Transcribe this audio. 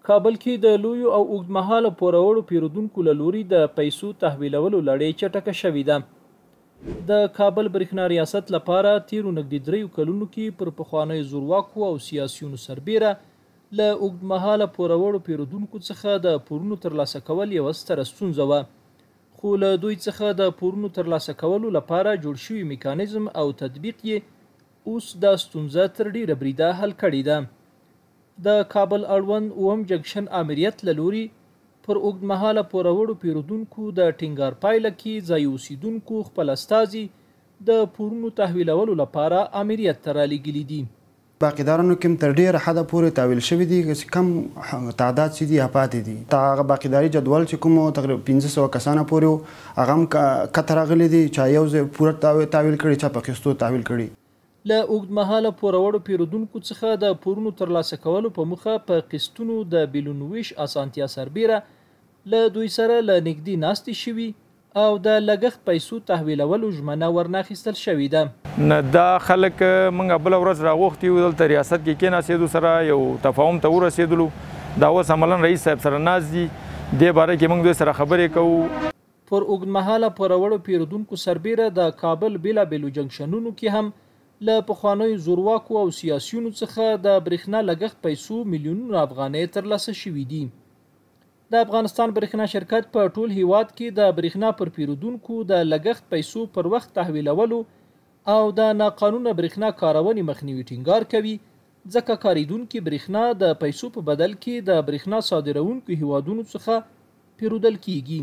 کابل کې د لویو او اوږدمهاله پوروړو پیرودونکو له لوري د پیسو تحویلولو لړۍ چټکه شوې ده. د کابل برښنا ریاست لپاره تېرو نږدې 3 کلونو کې پر پخوانیو زورواکو او سیاسیونو سربېره له اوږدمهاله پوروړو پیرودونکو څخه د پورونو ترلاسه کول یوه ستره ستونزه وه، خو له دوی څخه د پورونو ترلاسه کولو لپاره جوړ شوي میکانیزم او تطبیق یې اوس دا ستونزه تر ډېره بریده حل کړې ده. د کابل اړوند اووم جنکشن آمریت له لوري پر اوږدمهاله پوروړو پیرودونکو د ټینګار پایله کې ځايي اوسیدونکو خپل استازي د پورونو تحویلولو لپاره آمریت ته رالیږلي دي. باقیدارانو کې هم تر ډېره حده پورې تحویل شوي دي، چې کم تعداد چې دي پاتې دي. هغه باقیداري جدول چې کوم تقریبا 500 کسانو پورې و، هغه هم کته راغلي دي، چا یو ځای پوره تحویل کړي، چا په قسطو تحویل کړي. له اوږدمهاله پوروړو پیرودونکو څخه د پورونو ترلاسه کولو په موخه په قسطونو د بیلونو ویش اسانتیا سربېره له دوی سره له نږدې ناستې شوي او د لګښت پیسو تحویلولو ژمنه ورنه اخیستل شوې ده. نه دا خلک موږ بله ورځ راغوښتي وو، دلته ریاست کې کېناستېدو سره یو تفاهم ته ورسېدلو. دا اوس عملاً رئیس صاحب سره ناست دي، دې باره کې موږ دوی سره خبرې کوو. پر اوږدمهاله پوروړو پیرودونکو سربېره د کابل بېلابېلو جنکشنونو کې هم له پخوانیو زورواکو او سیاسیونو څخه د برښنا لګښت پیسو میلیونونه افغانۍ ترلاسه شوي دي. د افغانستان برښنا شرکت په ټول هیواد کې د برښنا پر پیرودونکو د لګښت پیسو پر وخت تحویلولو او د ناقانونه برښنا کارونې مخنیوي ټینګار کوي، ځکه کارېدونکې برښنا د پیسو په بدل کې د برښنا صادروونکو هیوادونو څخه پیرودل کیږي.